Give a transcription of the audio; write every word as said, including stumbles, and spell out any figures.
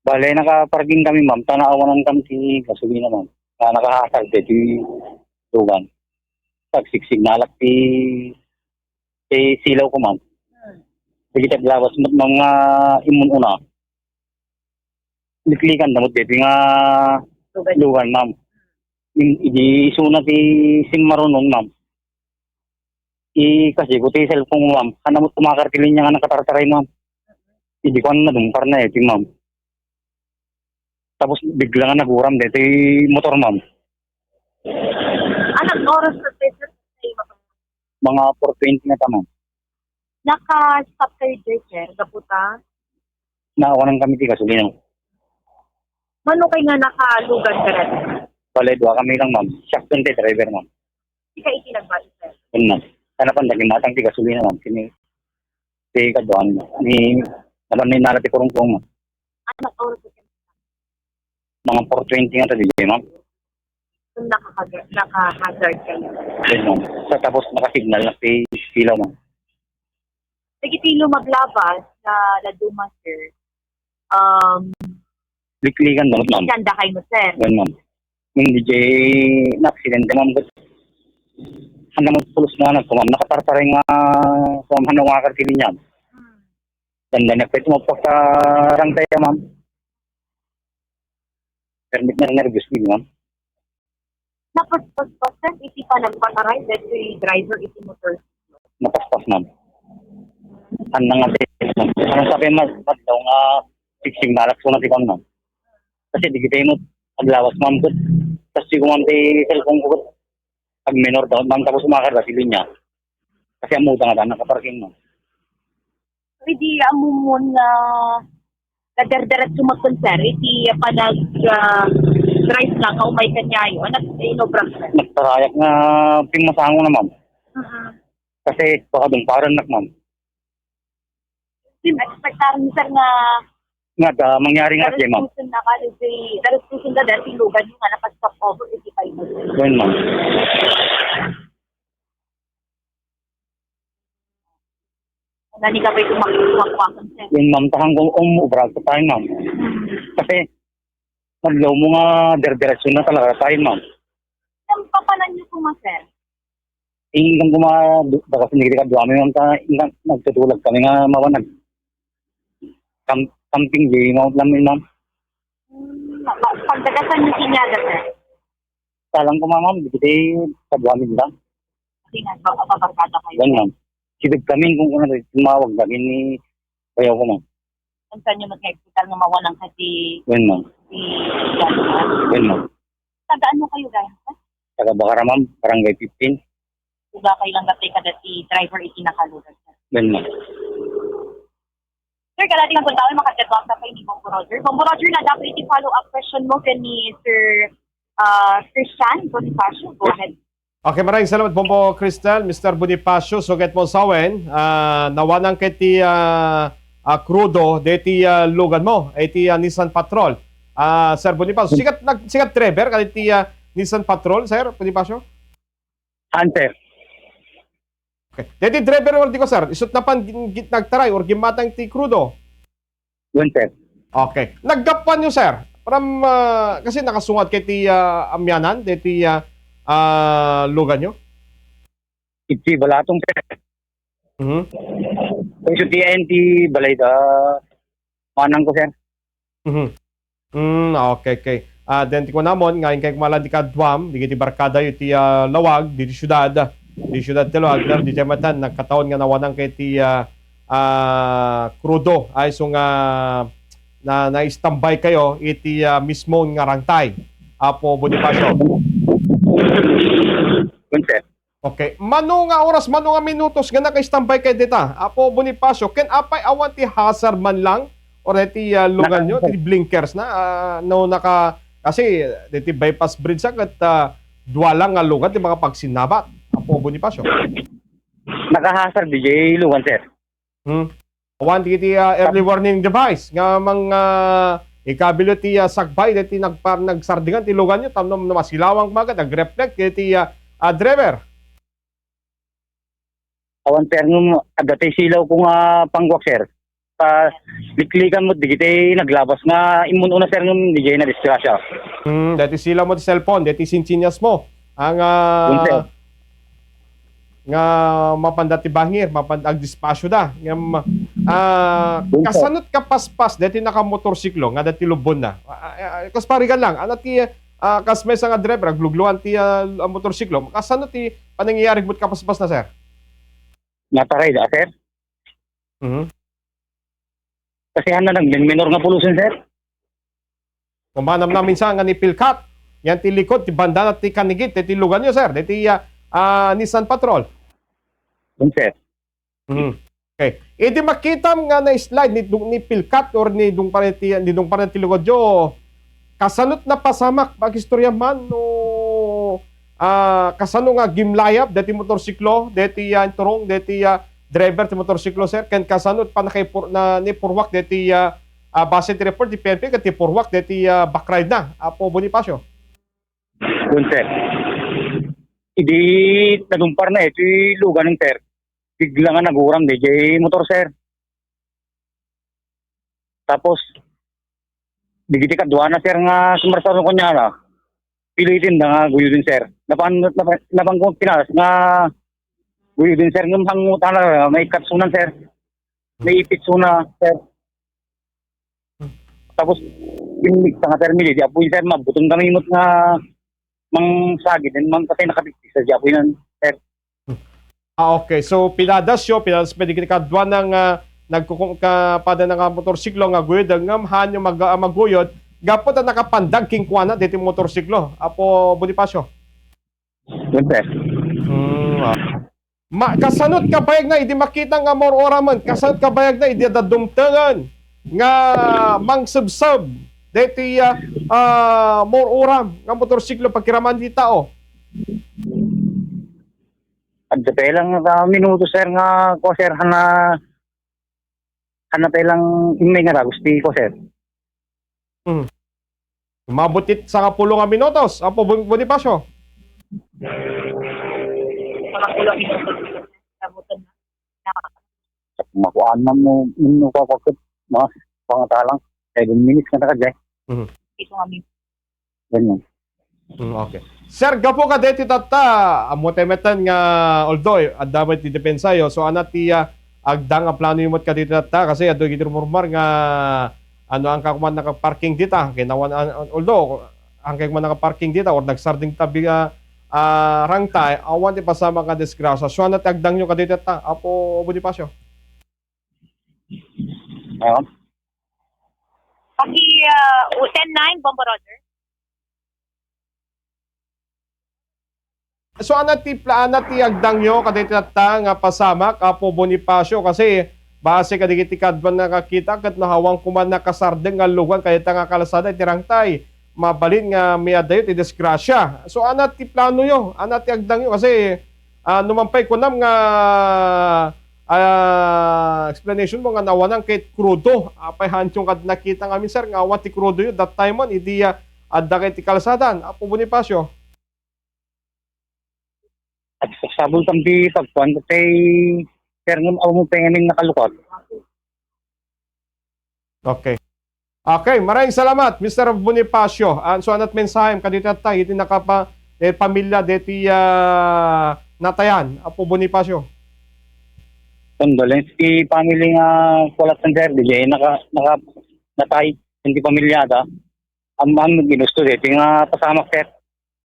Bale, nakaparking kami, ma'am, ta naawanan kami ti gasolina, ma'am. Ta nakahasar deti lugan. Tagsiksignalak ti, ti silaw ko, ma'am. Hmm. Dagiti aglawas met, ma'am, nga immun-una. Liklikan da met deti nga lugan, ma'am. In-, idi isuna ti simmarunon, ma'am. Ikasiko ti cellphone, ma'am. Haan met kumakar ti linya nga nakatartaray, ma'am. Idi kuan, nadungkarna iti, ma'am. Tapos bigla nga naguram deti motor, ma'am. Anong oras na, sir? Mga four twenty na ta, ma'am. Naka-stop kayo dyan, sir? Gapu ta? Naawanan kami ti gasolina. Mano kay nga nakalugan ka rin? Bale, dua kami lang, ma'am. Siak ti driver, ma'am. Ika iti nagbayad, sir? Yun, ma'am. Sana pa, naging matang ti gasolina, ma'am. Sini, ti kaduan, ni, naman ni nara ti kurungkong, ma'am. Anong oras na? Mga four twenty nga ta, di ba, ma'am? Kung nakaka-, naka-hazard kayo. Yes, ma'am. Sa tapos nakasignal na si Sila, ma'am. Sige, ti lumaglabas na laduma, sir. Um, Liklikan mo, ma'am. Liklikan da kayo, sir. Yan, ma'am. Hindi, jay, na-accident, ma'am. Ano mo, pulos na anak ko, ma'am. Nakatartaring, ah, kung ano nga kartilyo niya. Hmm. Tanda niya, pwede mo pagkarang tayo, ma'am. Permit na nervous din, ma'am. Napaspas pa, sir, iti panagpataray dagiti driver iti motor. Napaspas, ma'am. Haan nga, ma'am. Ano sabi, mas, mas daw nga fixing balak ko na ti kon, ma'am. Kasi di kita imot aglawas, ma'am, ket kasi ko, ma'am, ti cellphone ko, ket ag minor daw, ma'am, tapos umakar da si linya. Kasi amuda nga da, nakaparking, ma'am. Idi ammom nga naderderetso met, sir, iti panag, ah, drive na kaumay kaniayo, ano ti inobra, sir? Nagtarayak nga pimmasango na, ma'am. Mhm. Kasi baka dumparan nak, ma'am. Sim, expectaran, sir, nga Nga da, mangyari nga, ma'am. Darespuson na ka, iti, darespuson da, dati lugan yung nga naka-stop over, iti pa yun. Yun, ma'am. Nani ka ba ito mak-, makwakan, sir? Yun, ma'am. Tahang kung umubra sa tayo, ma'am. Hmm. Kasi, naglaw mo nga, dire-diretso na talaga tayo, ma'am. Saan papanan niyo po, ma, sir? Ingkan ko ma-, bakas ni kadua mi, ma'am, ta ingkan nagtutulag kami nga mawan nag-, kam-, camping di, ma'am, lang, ma'am. Hmm, ma-, ma-, pagdagasan niyo sinyada, sir? Salang ko, ma'am, di kita kadua mi lang. Kasi nga, ba-, babarkada kayo. Yan, ma'am. Sidog kami kung ano, tumawag kami ni bayaw ko, ma'am. Kung saan niyo mas nga hospital nga mawanan ka di, Yan, ma'am. Di, yan, ma'am. Yan, ma'am. Taga ano kayo, guys? Taga Bacara, ma'am. Barangay fifteen. Taga kayo lang dati kada si driver iti nakalugar, sir. Yan, ma'am. Sir, kalati nga puntawan, makatagwang ka kay ni Bombo Roger. Bombo Roger, na dapat iti follow-up question mo kay ni Sir, ah, Christian Bonifacio. Go ahead. Okay, maraming salamat, Bombo Crystal. Mister Bonifacio, sugat mo sawen, ah, nawanan kay ti, ah, ah, krudo, de ti, ah, lugan mo, ay ti, ah, Nissan Patrol. Ah, Sir Bonifacio, sikat, nag-, sikat driver, kadi ti, ah, Nissan Patrol, Sir Bonifacio? Hunter. Okay. Deti driver mo, di ko, sir, isut na pan gin-, gin-, nagtaray or gimmatang ti krudo? Yun, sir. Okay. Naggapuan nyo, sir? From, ah, kasi nakasungat kay ti, ah, Amianan, deti, ah, ah, lugan nyo? Iti Balatong, sir. Mhm. Kung sa T N T, balay da, manang ko, sir. Mhm. Mm, okay, okay. Ah, then, ti kunamon, nga inkay kumalan ti kaduam, digiti barkada iti, ah, lawag, diti siudad, di siudad ti lawag, na, di matan, nagkataon nga nawanan kay ti, ah, ah, krudo, ay, so nga, na, na-standby kayo iti, ah, mismo nga rangtay, Apo Bonifacio. Yun, sir. Okay. Mano nga oras, mano nga minutos nga naka-standby kay dita, Apo Bonifacio? Ken apay awan ti hazard man lang or ti, ah, lugan nyo, ti blinkers na, ah, no naka-, kasi diti bypass bridge sa ket, ah, dua lang nga lugan ti makapagsinnabat, Apo Bonifacio. Naka-hazard, D J, lugan, sir. Hmm. Awan dagiti, ah, early warning device nga mang, ah, ikabilo ti, ah, sakbay dagiti nagpar-, nagsardingan ti lugan nyo, tapno no masilawan koma ket nag-reflect dagiti, ah, ah, driver. Awan, sir, ngem adda ti silaw ko nga pangguak, sir. ta liklikan met dagiti naglabas nga immun-una, sir, ngem diay nadisgrasya. Hmm, dati sila mo ti cellphone, dati sinsinyas mo. Ang, ah, Yun, sir. nga mapanda ti bangir, mapanda agdispasyo da. Ngem, ah, Yun, sir. Kasanot kapaspas dati nakamotorsiklo nga dati lubonna? Ah, ah, ah, kas parigan lang, ano ti, ah, kas maysa nga driver, aglugluan ti, ah, motorsiklo, kasano ti panangyayari met kapaspas na, sir? Nataray da, sir? Mhm. Kasi han na nagminminor nga pulusen, sir. Kumanam namin sa nga ni Pilkat. Yan ti likod, ti bandana, ti kanigit, ti lugan nyo, sir. Diti, ah, ah, Nissan Patrol. Yun, sir. Mhm. Okay. Idi makitam nga na-slide ni Dung, ni Pilkat or ni Dung Parenti, ni Dung Parenti lugadyo, kasanot napasamak, makistorya man, no, ah, kasano nga gimlayap, deti motorsiklo, deti, ah, inturong, deti, ah, driver ti motorsiklo, sir, ken kasano pannakaipur-, na, ni purwak deti, ah, ah, base ti report ti P N P ket ti purwak deti, ah, backride na, Apo Bonifacio? Yun, sir. Idi nadumpar na iti lugan, sir, bigla nga naguram daydiay motor, sir. Tapos, dagiti kaduana, sir, nga sumarsaruno kaniana, pilitinda nga guyuden, sir. Napan-, napan-, napan ko pinalas nga guyuden, sir, ngem hangutana, maikatsunan, sir. Naipitsuna, sir. Tapos, pinigsa nga, sir, mili, di apoy, sir, mabuton kami imot nga mangsagid, mankatay nakapigsa, di apoy nan, sir. Ah, okay. So, pinadasyo, pinadas pwede kiti kaduana nga nagkukum-, ka, pada na nga motorsiklo nga guyod, ngem hanyo mag-, ah, maguyod, gapu ta nakapandag kenkuana deti motorsiklo, Apo Bonifacio? Yun, sir. Hmm, ah. Ma-, kasanot kabayag na idi makita nga maur-uramen, kasanot kabayag na idi adda dumtengen nga mangsebseb deti, ah, ah, maur-uram nga motorsiklo pagkiraman ti tao? Adda pay lang nga minuto, sir, nga ko, sir, hana, hana pay lang immay nga dagus ti ko, sir. Hmm. Umabot it sangapulo nga minutos, Apo Bon-, Bonifacio. Sangapulo nga minutos. Makuan man mo, no, kakakit, mga pangatalang, seven minutes na kagay. Mhm. Ito nga minutes. Ganyan. Mm, okay. Sir, gapu kadeti tatta, ammo tayo metten nga, although, adda met ti depensa yo, so, ana ti, ah, agda nga plano yo met kadeti tatta, kasi adu iti rumurmar nga, ano, ang kakuman nakaparking dita, kinawan, an-, an-, although, ang kakuman nakaparking dita, or nagsarding tabi, ah, ah, rangtay, awan ti pasama nga disgrasya. So, ana ti agdang yo kadeti tatta, Apo Bonifacio? Ah. Paki, ah, ten nine, Bombo Roger. So, ana ti pla-, ana ti agdang yo kadayta nga pasamak, Apo Bonifacio, kasi base kadagiti kaduan nakakita ket nahawan koma nakasardeng nga lugan kadayta nga kalsada iti rangtay. Mabalin nga mayadayo ti disgrasya. So, ana ti plano yo, ana ti agdang yo, kasi, ah, no man pay kunam nga, ah, explanation mo nga nawanan ket krudo. Apay, hancho nga nakita ngamin, sir, nga awan ti krudo yo that time man, idi, ah, adda kay ti kalsadan, Apo Bonifacio. Agsasabol tampi pagkuan, tay, sir, ngem awan mo pengening nakalukat. Okay. Okay, maraming salamat, Mister Bonifacio. An, so, anat mensahem kadita tay, iti nakapa-, eh, pamilya deti, ah, natayan, Apo Bonifacio? Condolence ti family nga kulat, sir, di naka-, naka-, natay, iti pamilya da. Am-, am-, ginusto deti nga pasamak, sir.